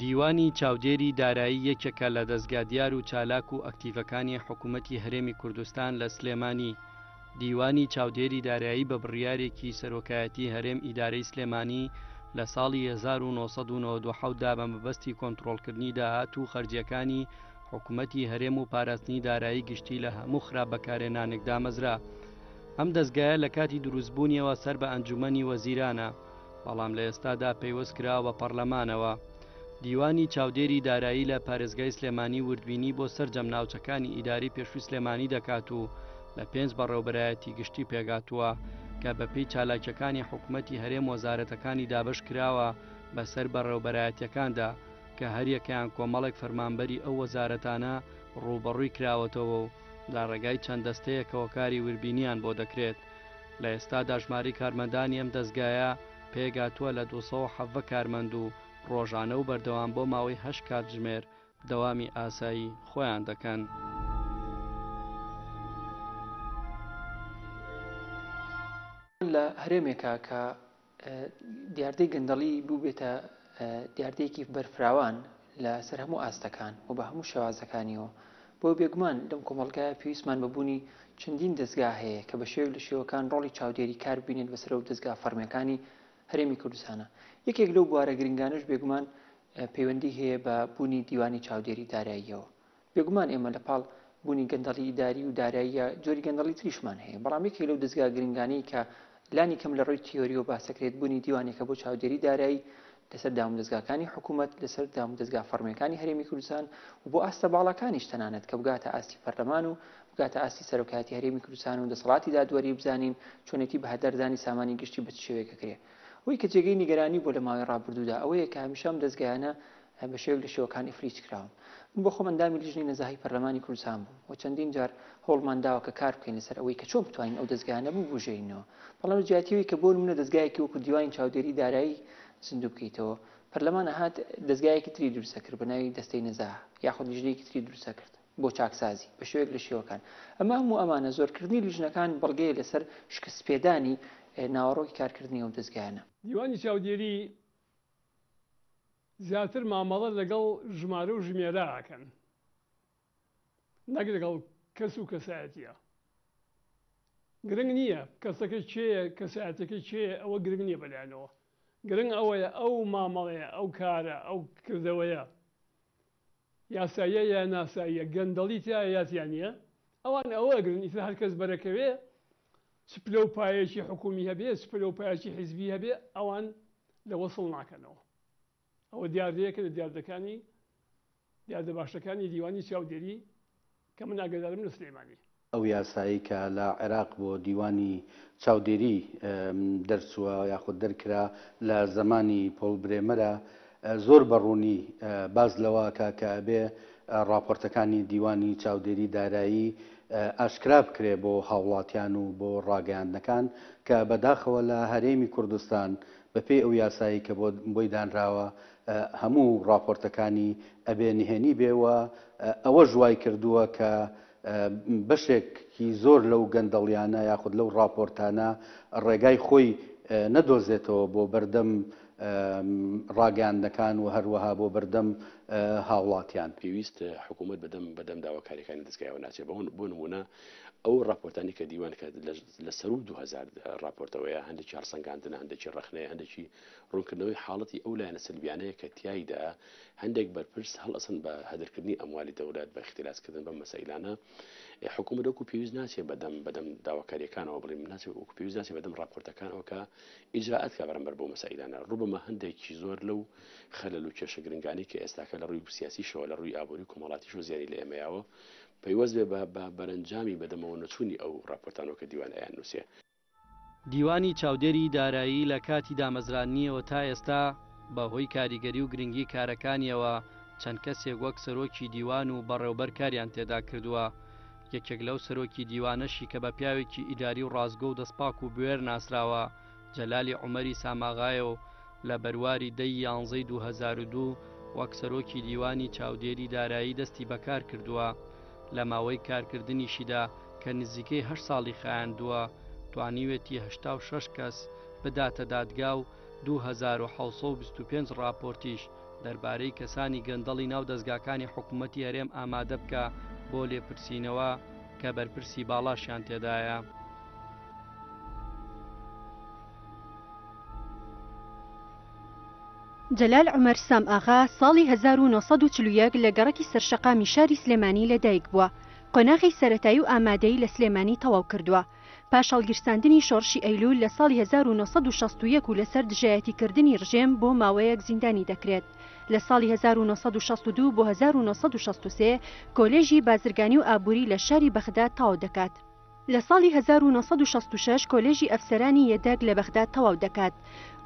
دیوانی چاودێری دارایی یەکێکە لە دەزگا دیار و چالاک و ئەکتیڤەکانی حکومەتی هەرێمی کوردستان لە سلێمانی. دیوانی چاودێری دارایی بە بڕیارێکی سەرۆکایەتی هەرێم ئیدارەی سلێمانی لە ساڵی 1997 دا بە مەبەستی کۆنتڕۆڵکردنی داهات و خەرجیەکانی حکومەتی هەرێم و پاراستنی دارایی گشتی لە هەموو خراپ بەکارهێنانێک دامەزرا. ئەم دەزگایە لە کاتی دروستبوونیەوە سەر بە ئەنجومەنی وەزیرانە، بەڵام لە ئێستادا پەیوەست کراوە بە پەڕلەمانەوە. دیوانی چاودێری دارایی لە پارێزگای سلێمانی وردبینی بۆ سەرجەم ناوچەکانی ئیداری پێشووی سلێمانی دەکات و لە پێنج بەڕێوەبەرایەتی گشتی پێکهاتووە کە بەپێی چالاکیەکانی حکومەتی هەرێم وەزارەتەکانی دابەش کراوە بەسەر بەڕێوەبەرایەتیەکاندا کە هەریەکەیان کۆمەڵێک فەرمانبەری ئەو وەزارەتانە ڕووبەڕووی کراوەتەوە و لە ڕێگای چەند دەستەیەکەوە کاری وربینیان بۆ دەکرێت. لە ئێستادا ژمارەی کارمەندانی ئەم دەزگایە پێگاتووە لە 217 کارمەند و ڕۆژانە و بەردەوام بۆ ماوەی هەشت کاتژمێر دەوامی ئاسایی خۆیان دەکەن. لە هەرێمێکا کە دیاردەی گەندەڵی بووبێتە دیاردەیەکی بەرفراوان لە سەر هەموو ئاستەکان و بە هەموو شێوازەکانیەوە، بۆیە بێگومان لەم کۆمەڵگایە پێویستمان بە بوونی چەندین دەزگا هەیە کە بە شێوەیەک لە شێوەکان ڕۆڵی چاودێری کار ببینێت بەسەر ئەو دەزگا فەڕمیەکانی هەرێمی کوردستانە. یەکێک لەو بوارە گرنگانەش بێگومان پەیوەندی هەیە بە بوونی دیوانی چاودێری داراییەوە. بێگومان ئێمە لە پاڵ بوونی گەندەڵی ئیداری و داراییە جۆری گەندەڵی تریشمان هەیە، بەڵام یەکێک لەو دەزگا گرنگانەی کە لانی کەم لە ڕووی تیۆریەوە باسەکرێت بوونی دیوانێکە بۆ چاودێری دارایی لەسەر دامودەزگاکانی حکوومەت، لەسەر دامودەزگا فەڕمیەکانی هەرێمی کوردستان و بۆ ئاستە باڵاکانیش تەنانەت کە بگاتە ئاستی پەرلەمان و بگاتە ئاستی سەرۆکایەتی هەرێمی کوردستان و دەسەڵاتی دادوەری بزانین چۆنێتی بەهەدەردانی سامانی گشتی بە چ شێوەیەک ئەکرێ. ئەوەی کە جێگەی نیگەرانی بووە لە ماوەی ڕابردوودا ئەوەیە کە هەمیشە ئەم دەزگایانە بە شێوەیەک لە شێوەکان ئیفلیج کراون. من بۆ خۆم ئەندامی لیژنەی نەزاهەی پەرلەمانی کوردستان بووم و چەندین جار هەوڵمان داوە کە کار بکەین لەسەر ئەوەی کە چۆن بتوانین ئەو دەزگایانە ببوژێنینەوە. بەڵام لە جیاتی ئەوەی کە بۆ نموونە دەزگایەکی وەکو دیوانی چاودێری دارایی زیندوو بکەیتەوە، پەرلەمان ئەهات دەزگایەکی تری دروست ئەکرد بە ناوی دەستەی نەزاهە یاخود لیژنەیەکی تری دروست ئەکرد بۆ چاکسازی بە شێوەیەک لە شێوەکان. ئەمە هەموو ئەمانە زۆرکردنی لیژنەکان بەڵگەیە لەسەر شکستپێدانی ناوەڕۆکی کارکردنی ئەو دەزگایانە. دیوانی چاودێری زیاتر مامەڵە لەگەڵ ژمارە و ژمێرە ئەکەن نەک لەگەڵ کەس و کەسایەتیە. گرنگ نییە کەسەکە کێیە کەسایەتەکە کێیە ئەوە گرنگ نییە بەلایانەوە. گرنگ ئەوەیە ئەو مامەڵەیە ئەو کارە ئەو کردەوەیە یاساییە یا ناساییە گەندەڵی تیایە یا تیا نییە ئەوان ئەوە ئەگرن ئیتر هەر کەس بەرەکەوێ چ پلە و پایەیەکی حکوومی هەبێ چ پلە و پایەکی حیزبی هەبێ ئەوان لەوە سڵ ناکەنەوە. ئەوە دیاردەیەکە لە دیاردەکانی دیاردە باشەکانی دیوانی چاودێری کە من ئاگادارم لە سلێمانی. ئەو یاسایەی کە لە عێراق بۆ دیوانی چاودێری دەرچووە یاخود دەرکرا لە زەمانی پۆڵ برێمەرە زۆر بە ڕوونی باس لەوە ئەکا کە ئەبێ ڕاپۆرتەکانی دیوانی چاودێری دارایی ئاشکرا بکرێ بۆ هاوڵاتیان و بۆ ڕاگەیاندنەکان کە بەداخەوە لە هەرێمی کوردستان بەپێی ئەو یاسایەی کە بۆی دانراوە هەموو ڕاپۆرتەکانی ئەبێ نهێنی بێ و ئەوەش وای کردووە کە بەشێکی زۆر لەو گەندەڵیانە یاخود لەو ڕاپۆرتانە ڕێگای خۆی نەدۆزێتەوە بۆ بەردەم ڕاگەیاندنەکان و هەروەها بۆ بەردەم هاوڵاتیان. پێویست حکوومەت بەدەم بەدەم داواکاریەکانی دەزگایەوە ناچێت بۆ نموونە ئەو ڕاپۆرتانی کە دیوان کە لە سەروو 2000 ڕاپۆرتەوەیە هەندێکی هەڵسەنگاندنە هەندێکی ڕەخنەیە هەندێکی ڕوونکردنەوەی حاڵەتی ئەو لایەنە سلبیانەیە کە تیایدا هەندێک بەرپرس هەڵئەسن بە هەدرکردنی ئەموالی دەولەت بە ئیختیلاسکردن بەم مەسەیلانە حکوومەت وەکو پێویست ناچێت بەدەم بەدەم داواکاریەکانەوە بڵێم ناچێت وەکو پێویست ناچێت بەدەم ڕاپۆرتەکانەوە کە ئیجرائات کا بەرامبەر بەو مەسەیلانە ڕوبەما هەندێکی زۆر لەو خەلەل و کێشە گرنگانەی کە ئێستاکە لە ڕووی سیاسیشەوە لە ڕووی ئابووری و کۆمەڵاتیشەوە زیانی لە ئێمە یاوە پەیوەست بێ بە بە بەرەنجامی بەدەمەوە نەچوونی ئەو ڕاپۆرتانەوە کە دیوان ئەیان نووسێ. دیوانی چاودێری دارایی لە کاتی دامەزراندنیەوە تا ئێستا بە هۆی کاریگەری و گرنگی کارەکانیەوە چەند کەسێک وەک سەرۆکی دیوان و بەڕێوبەر کاریان تێدا کردووە یەکێک لەو سەرۆکی دیوانەشی کە بە پیاوێکی ئیداری و ڕاستگۆ و دەستپاک و بوێر ناسراوە جەلالی عومەری ساماغایە و لە بەرواری دە ی یانزەی 2002 وەک سەرۆکی دیوانی چاودێری دارایی دەستی بەکار کردووە، لە ماوەی کارکردنیشیدا کە نزیکەی هەشت ساڵی خایاندووە، توانیوێتی 86 کەس بداتە دادگا و 2725 ڕاپۆرتیش. دەربارەی کەسانی گەندەڵی ناو دەزگاکانی حکوومەتی هەرێم ئامادە بکا بۆ لێپرسینەوە کە بەرپرسی باڵاشیان تێدایە. جەلال عومەر سام ئاغا ساڵی 1941 لە گەڕەکی سەرشەقامی شاری سلێمانی لەدایک بووە، قۆناغی سەرەتایی و ئامادەیی لە سلێمانی تەواو کردووە. پاش هەڵگیرساندنی شۆڕشی ئەیلوول لە ساڵی 1961 و لەسەر دژایەتیکردنی ڕژێم بۆ ماوەیەک زیندانی دەکرێت. لە ساڵی 1962 بۆ 1963 کۆلێژی بازرگانی و ئابووری لە شاری بەغداد تەواو دەکات. لە ساڵی 1966 کۆلێژی ئەفسەرانی یەدەگ لە بەغداد تەواو دەکات.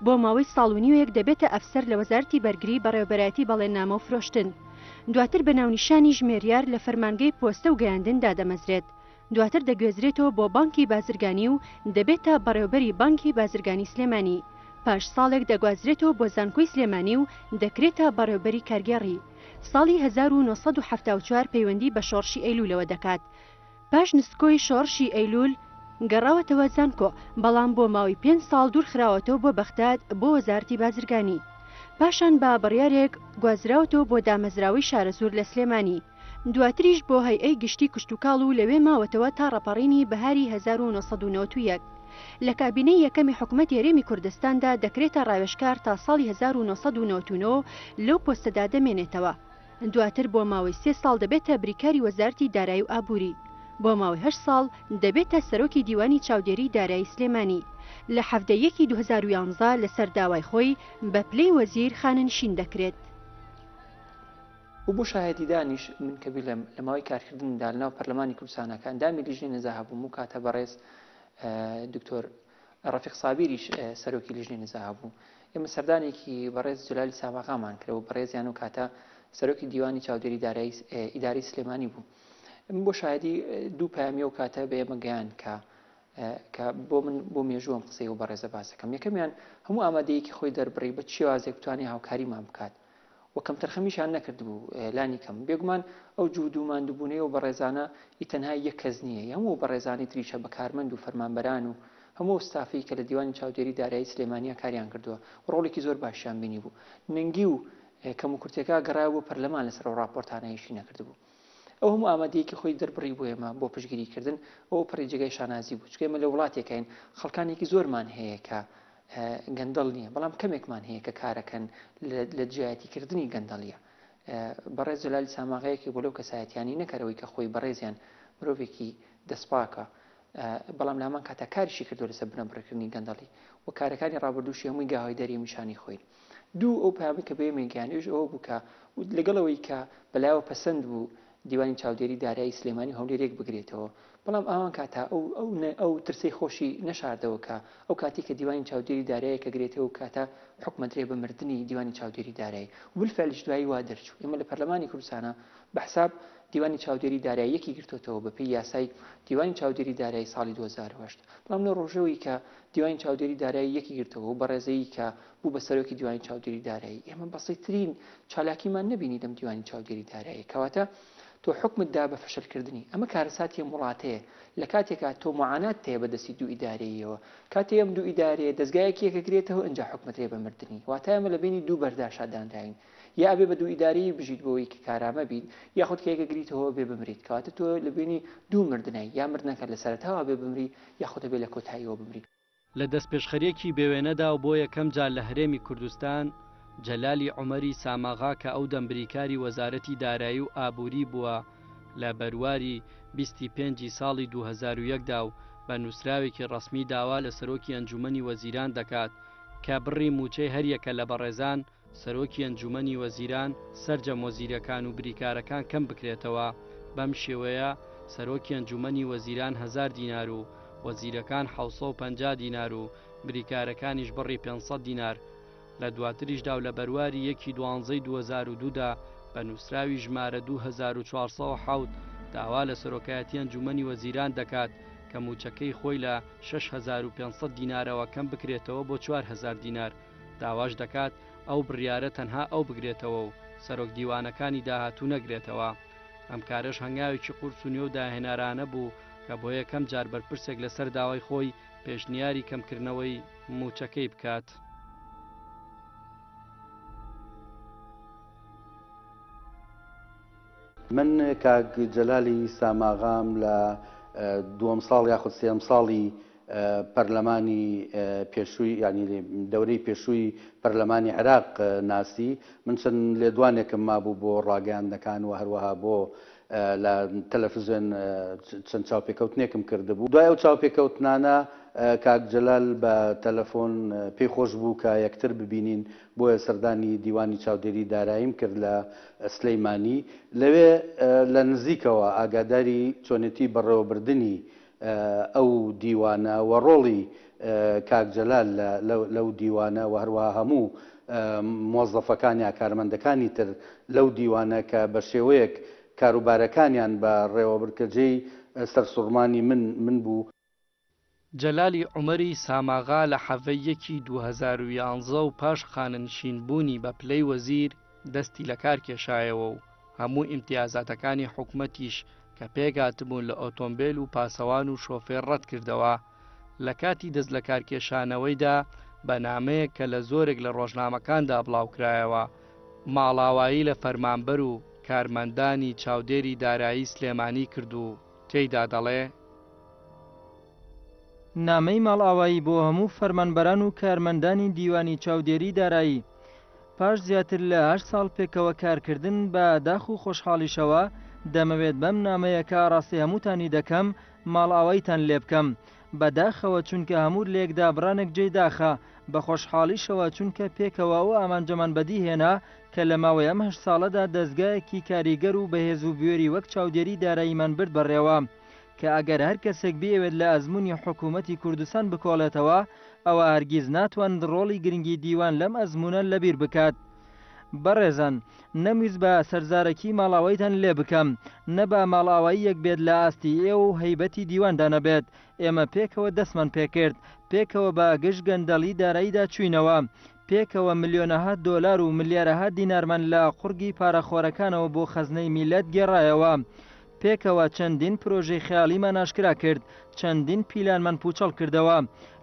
بۆ ماوەی ساڵ و نیوێک دەبێتە ئەفسەر لە وەزارەتی بەرگری بەڕێوەبەرایەتی بەڵێننامە و فرۆشتن. دواتر بە ناونیشانی ژمێریار لە فەرمانگەی پۆستە و گەیاندن دادەمەزرێت. دواتر دەگوێزرێتەوە بۆ بانکی بازرگانی و دەبێتە بەڕێوەبەری بانکی بازرگانی سلێمانی. پاش ساڵێک دەگوازرێتەوە بۆ زانکۆی سلێمانی و دەکرێتە بەڕێوەبەری کارگێڕی. ساڵی 1974 پەیوەندی بە شۆڕشی ئەیلوولەوە دەکات. پاش نسکۆی شۆڕشی ئەیلوول گەڕاوەتەوە زانکۆ، بەڵام بۆ ماوەی پێنج ساڵ دوورخراوەتەوە بۆ بەغداد بۆ وەزارەتی بازرگانی. پاشان بە بڕیارێک گوازراوەتەوە بۆ دامەزراوەی شارەزوور لە سلێمانی. دواتریش بۆ هەیئەی گشتی کشتوکاڵ و لەوێ ماوەتەوە تا ڕاپەڕینی بەهاری 1991. لە کابینەی یەکەمی حکومەتی هەرێمی کوردستاندا دەکرێتە ڕاوێژکار تا ساڵی 1999 لەو پۆستەدا دەمێنێتەوە. دواتر بۆ ماوەی سێ ساڵ دەبێتە بریکاری وەزارەتی دارایی و ئابووری. بۆ ماوەی هەشت ساڵ دەبێتە سەرۆکی دیوانی چاودێریی دارایی سلێمانی. لە حەڤدە یەکی 2011 لەسەر داوای خۆی بە پلەی وەزیر خانەنشین دەکرێت. و بۆ شاهێدیدانیش من کە بیڵێم لە ماوەی کارکردنمدا لەناو پەرلەمانی کوردستانا کە ئەندامی لیژنەی نەزاهە بووم و کاتە بەڕێز دکتۆر ڕەفیق سابیریش سەرۆکی لیژنەی نەزاهە بوو ئێمە سەردانێکی بەڕێز جەلالی ساماغامان کرد و بەڕێزیان و کاتە سەرۆکی دیوانی چاودێری دارایی ئیداری سلێمانی بوو من بۆ شاهدی دوو پەیامی ئەو کاتە بە ئێمە گەیان کە کە بۆ من بۆ مێژوو ئەم قسەی و بەڕێزە باسەکەم یەکەمیان هەموو ئامادەیەکی خۆی دەربڕی بە چ شێوازێک بتوانێت هاوکاریمان بکات و کەمتەرخەمیشیان نەکردبوو لانی کەم. بێگومان ئەو جوهد و ماندووبوونەی ئەو بەڕێزانە ئی تەنها یەک کەس نییە، ی هەموو ئەو بەڕێزانەی تریشە بە کارمەند و فەرمانبەران و هەموو ئەو ستافەی کە لە دیوانی چاودێری دارایی سلێمانیا کاریان کردووە و ڕۆڵێکی زۆر باشیان بینیبوو. نەنگی و کەموکورتیەکە گەڕایەوە بۆ پەرلەمان لەسەر ئەو ڕاپۆرتانە ئیشی نەکردبوو. ئەو هەموو ئامادەیەکی خۆی دەربڕی بۆ ئێمە بۆ پشتگیری کردن، ئەوە ئەوپەڕی جێگای شانازی بوو، چونکە ئێمە لە وڵاتێکاین خەڵکانێکی زۆرمان هەیە کە گەندەڵ نییە، بەڵام کەمێکمان هەیە کە کارەکەن لە دژایەتیکردنی گەندەڵیە. بەڕێز جەلالی ساماغا یەکێک بوو لەو کەسایەتیانەی نەک هەر ئەوەی کە خۆی بەڕێزیان مرۆڤێکی دەستپاکە، بەڵام لە هەمان کاتا کاریشی کردووە لەسەر بنەبڕکردنی گەندەڵی و کارەکانی ڕابردووشی هەمووی گاهۆیدەری نیشانی خۆین. دوو، ئەو پەیامەی کە بە ئێمەی گەیاند ئەویش ئەوە بوو کە لەگەڵ ئەوەی کە بەلایەوە پەسەند بوو دیوانی چاودێری دارایی سلێمانی و هەولێر یەک بگرێتەوە، بەڵام ئاوان کاتا ئەو ئەو ئەو ترسەی خۆشی نەشاردەوە کە ئەو کاتەی کە دیوانی چاودێری دارایی یەک ئەگرێتەوە و کاتە حوکم ئەدرێ بە مردنی دیوانی چاودێری دارایی و بالفعلیش دوایی وا دەرچوو ئێمە لە پەرلەمانی کوردستانا بە حساب دیوانی چاودێری دارایی یەکی گرتۆتەوە بە پێی یاسای دیوانی چاودێری دارایی ساڵی 2008 بەڵام لەو ڕۆژەوەی کە دیوانی چاودێری دارایی یەکی گرتەوە و بەڕێزەی کە بوو بە سەرۆکی دیوانی چاودێری دارایی ئێمە بەسیترین چالاکیمان نەبینی لەم دیوانی چاودێری دارایی کەواتە تۆ حوکمت دا بە فەشەلکردنی ئەمە کارەساتی ئەم وڵاتەیە لە کاتێکا تۆ معانات هەیە بە دەستی دوو ئیدارەییەوە کاتێ ئەم دوو ئیدارەیە دەزگایەکی یەکەگرێتەوە ئینجا حوکمت رێ بە مردنی واتە ئێمە لە بەینی دوو بەرداشا دانراوین یا ئەبێ بە دوو ئیدارەیی بژیت بۆ ئەوەی کە کارامە بیت یاخود کە یەکەگریتەوە ئەبێ بمریت کەواتە تۆ لە بەینی دوو مردنای یا مردنەکە لە سەرەتاوە ئەبێ بمری یاخود ئەبێ لە کۆتاییەوە بمری. لە دەستپێشخەرییەکی بێوێنەدا و بۆ یەکەم جار لە هەرێمی کوردستان، جەلالی عومەری ساماغا کە ئەو دەم بریکاری وەزارەتی دارایی و ئابووری بووە لە بەرواری بیست ی پێنجی ساڵی 2001 دا و بە نووسراوێکی ڕەسمی داوا لە سەرۆکی ئەنجوومەنی وەزیران دەکات کە بڕی مووچەی هەریەکە لە بەڕێزان سەرۆکی ئەنجوومەنی وەزیران، سەرجەم وەزیرەکان و بریکارەکان کەم بکرێتەوە، بەم شێوەیە سەرۆکی ئەنجوومەنی وەزیران هەزار دینار و وەزیرەکان 750 دینار و بریکارەکانیش بڕی 500 دینار لە دواتریشدا و لە بەرواری یەکی دوانزەی 2002 دا بە نووسراوی ژمارە 2407 داوا لە سەرۆکایەتی ئەنجوومەنی وەزیران دەکات کە مووچەکەی خۆی لە 6500 دینارەوە کەم بکرێتەوە بۆ 4000 دینار. داواش دەکات ئەو بڕیارە تەنها ئەو بگرێتەوە و سەرۆک دیوانەکانی داهاتوو نەگرێتەوە. ئەم کارەش هەنگاوێکی قورس و نوێ و داهێنەرانە بوو کە بۆ یەکەم جار بەرپرسێک لەسەر داوای خۆی پێشنیاری کەمکردنەوەی مووچەکەی بکات. من کاک جەلالی ساماغام لە دووەم ساڵ یاخود سێیەم ساڵی پەرلەمانی پێشووی یانی دەورەی پێشووی پەرلەمانی عێراق ناسی. من چەند لێدوانێکم مابوو بۆ ڕاگەیاندنەکان و هەروەها بۆ لە تەلەفزیۆن چەند چاوپێکەوتنێکم کردبوو. دوای ئەو چاوپێکەوتنانە کاک جەلال بە تەلەفۆن پێی خۆش بوو کە یەکتر ببینین، بۆیە سەردانی دیوانی چاودێری داراییم کرد لە سلیمانی. لەوێ لە نزیکەوە ئاگاداری چۆنێتی بەڕێوەبردنی ئەو دیوانە و ڕۆڵی کاک جەلال لەو دیوانە و هەروەها هەموو مۆزەفەکان یا کارمەندەکانی تر لەو دیوانە کە بە شێوەیەک کاروبارەکانیان بە ڕێوەبرد کە جێی سەرسوڕمانی من من بوو. جەلالی عومەری ساماغا لە حەڤەی یەکی 2011 و پاش خانەنشین بوونی بە پلەی وەزیر دەستی لە کار کێشایەوە و هەموو ئیمتیازاتەکانی حکومەتیش کە پێکهاتبوون لە ئۆتۆمبێل و پاسەوان و شۆفێر ڕەتکردەوە لە کاتی دەستلەکارکێشانەوەیدا بە نامەیەک کە لە زۆرێک لە ڕۆژنامەکاندا بڵاوکرایەوە ماڵاوایی لە فەرمانبەر و کارمەندانی چاودێری دارایی سلێمانی کرد و تێیدا دەڵێ. نامەی ماڵئاوایی بۆ هەموو فەرمانبەران و کارمەندانی دیوانی چاودێری دارایی پاش زیاتر لە هەشت ساڵ پێکەوە کارکردن بە داخ و خۆشحاڵیشەوە دەمەوێت بەم نامەیە کە ئاڕاستەی هەمووتانی دەکەم ماڵئاواییتان لێبکەم بە داخەوە چونکە هەموو لێکدابڕانێک جێی داخە بە خۆشحاڵیشەوە چونکە پێکەوە ئەو ئامانجەمان بەدی هێنا کە لە ماوەی ئەم هەشت ساڵەدا دەزگایەکی کاریگەر و بەهێز و بوێری وەک چاودێری داراییمان برد بەڕێوە کە ئەگەر هەر کەسێک بیەوێت لە ئەزموونی حکوومەتی کوردستان بکۆڵێتەوە، ئەوا هەرگیز ناتوانێت ڕۆڵی گرنگی دیوان لەم ئەزموونە لەبیر بکات. بەڕێزان، نەمویست بە سەرزارەکی ماڵاواییتان لێ بکەم، نە با ماڵئاواییەک بێت لە ئاستی ئێوە و هەیبەتی دیواندا نەبێت، ئێمە پێکەوە دەستمان پێکرد، پێکەوە بە گژ گەندەڵی داراییدا چووینەوە، پێکەوە ملیۆنەها دۆلار و ملیارەها دینارمان لە قوڕگی پارەخۆرەکانەوە بۆ خەزنەی میللەت گێڕایەوە. پێکەوە چەندین پرۆژەی خەیاڵیمان ئاشکرا کرد، چەندین پیلانمان پووچەڵ کردەوە.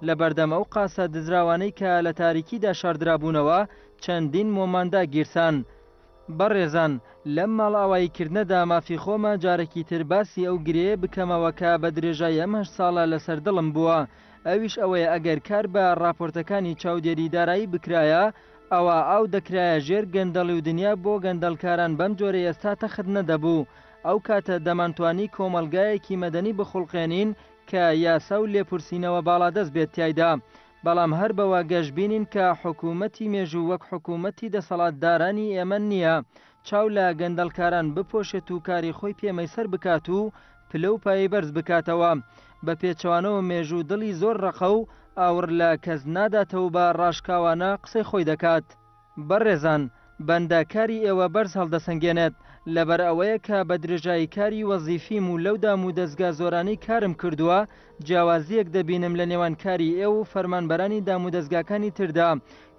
لە بەردەم ئەو قاسە دزراوانەی کە لە تاریکیدا شاردرابوونەوە، چەندین مۆمان داگیرسان. بەڕێزان، لەم ماڵئاواییکردنەدا مافی خۆمە جارێکی تر باسی ئەو گرێیە بکەمەوە کە بە درێژایی ئەم هەشت ساڵە لەسەر دڵم بووە، ئەویش ئەوەیە ئەگەر کار بە ڕاپۆرتەکانی چاودێری دارایی بکرایە، ئەوا ئاو دەکرایە ژێر گەندەڵی و دنیا بۆ گەندەڵکاران بەم جۆرەی ئێستا تەخت نەدەبوو. ئەو کاتە دەمانتوانی کۆمەڵگایەکی مەدەنی بخوڵقێنین کە یاسا و لێپرسینەوە باڵادەست بێت تیایدا. بەڵام هەر بەوە گەشبینین کە حکوومەتی مێژوو وەک حکوومەتی دەسەڵاتدارانی ئێمە نییە چاو لە گەندەڵکاران بپۆشێت و کاری خۆی پێ مەیسەر بکات و پلە و پایەی بەرز بکاتەوە. بە پێچەوانەوە مێژوو دڵی زۆر ڕەقە و ئاوڕ لە کەس ناداتەوە و بە ڕاشکاوانە قسەی خۆی دەکات. بەڕێزان، بەندە کاری ئێوە بەرز هەڵدەسەنگێنێت، لەبەر ئەوەیە کە بە درێژایی کاری وەزیفیم و لەو دام و دەزگا زۆرانەی کارم کردووە، جیاوازییەک دەبینم لە نێوان کاری ئێوە و فەرمانبەرانی دام و دەزگاکانی تردا.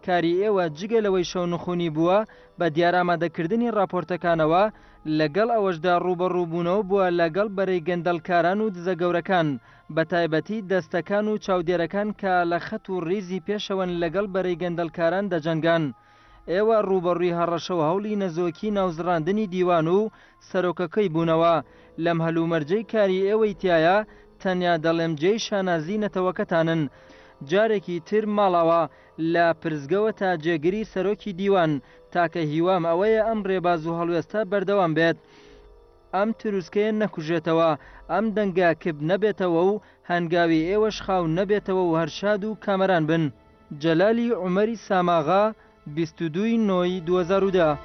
کاری ئێوە جگە لەوەی شەونخونی بووە بە دیار ئامادەکردنی ڕاپۆرتەکانەوە، لەگەڵ ئەوەشدا ڕووبەڕووبوونەوە بووە لەگەڵ بەرەی گەندەڵکاران و دزە گەورەکان، بەتایبەتی دەستەکان و چاودێرەکان کە لە خەت و ڕیزی پێشەوەن لەگەڵ بەرەی گەندەڵکاران دەجەنگان. ئێوە ڕووبەڕووی هەڕەشە و هەوڵی نەزۆکی ناوزڕاندنی دیوان و سەرۆکەکەی بوونەوە. لەم هەلومەرجەی کاری ئێوەی تیایە تەنیا دەڵێم جێی شانازی نەتەوەکەتانن. جارێکی تر ماڵاوا لە پرسگەوە تا جێگری سەرۆکی دیوان. تاکە هیوام ئەوەیە ئەم ڕێباز و هەڵوێستە بەردەوام بێت. ئەم تروسکەیە نەکوژێتەوە، ئەم دەنگە کپ نەبێتەوە و هەنگاوی ئێوەش خاو نەبێتەوە و هەر شاد و کامەران بن. جەلالی عومەری ساماغا، 22 ی نۆی 2010.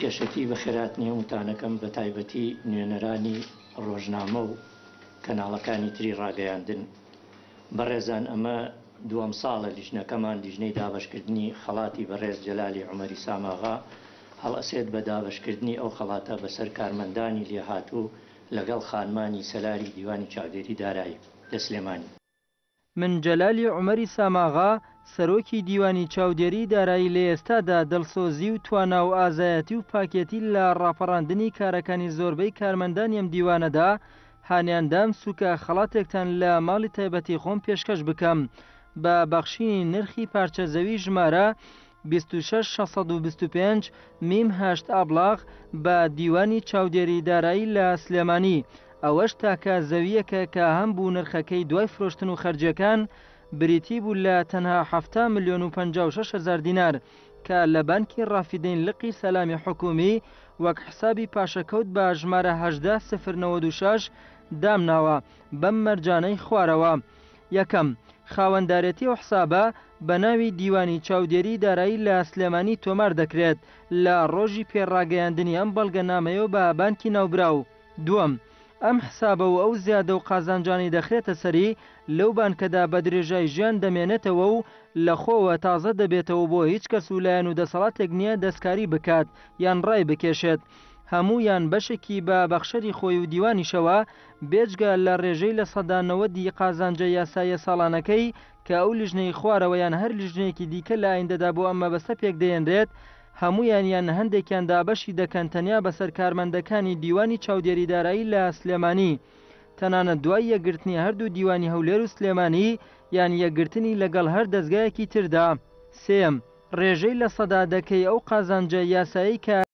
پێشەکی بەخێرهاتنی هەمووتان ئەکەم بەتایبەتی نوێنەرانی ڕۆژنامە و کەناڵەکانی تری ڕاگەیاندن. بەڕێزان ئەمە دووەم ساڵە لیژنەکەمان، لیژنەی دابەشکردنی خەڵاتی بەڕێز جەلالی عومەری ساماغا، هەڵئەسێت بە دابەشکردنی ئەو خەڵاتە بەسەر کارمەندانی لێهاتوو لەگەڵ خانمانی سەلاری دیوانی چاودێری دارایی لە سلێمانی. من جەلالی عومەری ساماغا سەرۆکی دیوانی چاودێریی دارایی لە ئێستادا دڵسۆزی و توانا و ئازایەتی و پاکێتی لە ڕاپەڕاندنی کارەکانی زۆربەی کارمەندانی ئەم دیوانەدا هانیان دام سوکە خەڵاتێکتان لە ماڵی تایبەتی خۆم پێشکەش بکەم بە بەخشینی نرخی پارچە زەوی ژمارە 26 625 میم هەشت ئابڵاغ بە دیوانی چاودێری دارایی لە سلێمانی ئەوەش تاکە زەوییەکە کە هەمبوو نرخەکەی دوای فرۆشتن و خەرجیەکان بریتی بوو لە تەنها 70 ملیۆن و 56 هەزار دینار کە لە بانکی ڕافیدەین لقی سەلامی حکومی وەک حسابی پاشەکەوت بە ژمارە 18 096 دامناوە بەم مەرجانەی خوارەوە. یەکەم، خاوەندارێتی ئەو حسابە بە ناوی دیوانی چاودێری دارایی لە سلێمانی تۆمار دەکرێت لە ڕۆژی پێ ڕاگەیاندنی ئەم بەڵگەنامەیەوە بە بانکی ناوبراو. دووەم، ئەم حسابە و ئەو زیادە و قازانجانەی دەخرێتە سەری لەو بانکەدا بە درێژای ژیان دەمێنێتەوە و لە خۆوە تازە دەبێتەوە بۆ هیچ کەس و لایەن و دەسەڵاتێک نییە دەستکاری بکات یان ڕایبکێشێت هەموو یان بەشێکی بە بەخشەری خۆی و دیوانیشەوە بێجگە لە ڕێژەی 90% ی قازانجە یاساییە ساڵانەکەی کە ئەو لیژنەی خوارەوە یان هەر لیژنەیەکی دیکە لە ئایندەدا بۆ ئەم مەبەستە پێکدەهێنرێت هەموویان یان هەندێکیان دابەشی دەکەن تەنیا بەسەر کارمەندەکانی دیوانی چاودێری دارایی لە سلێمانی تەنانەت دوای یەکگرتنی هەردوو دیوانی هەولێر و سلێمانی یان یەکگرتنی لەگەڵ هەر دەزگایەکی تردا. سێیەم، ڕێژەی 10% کەی ئەو قازانجە یاسایەی کە.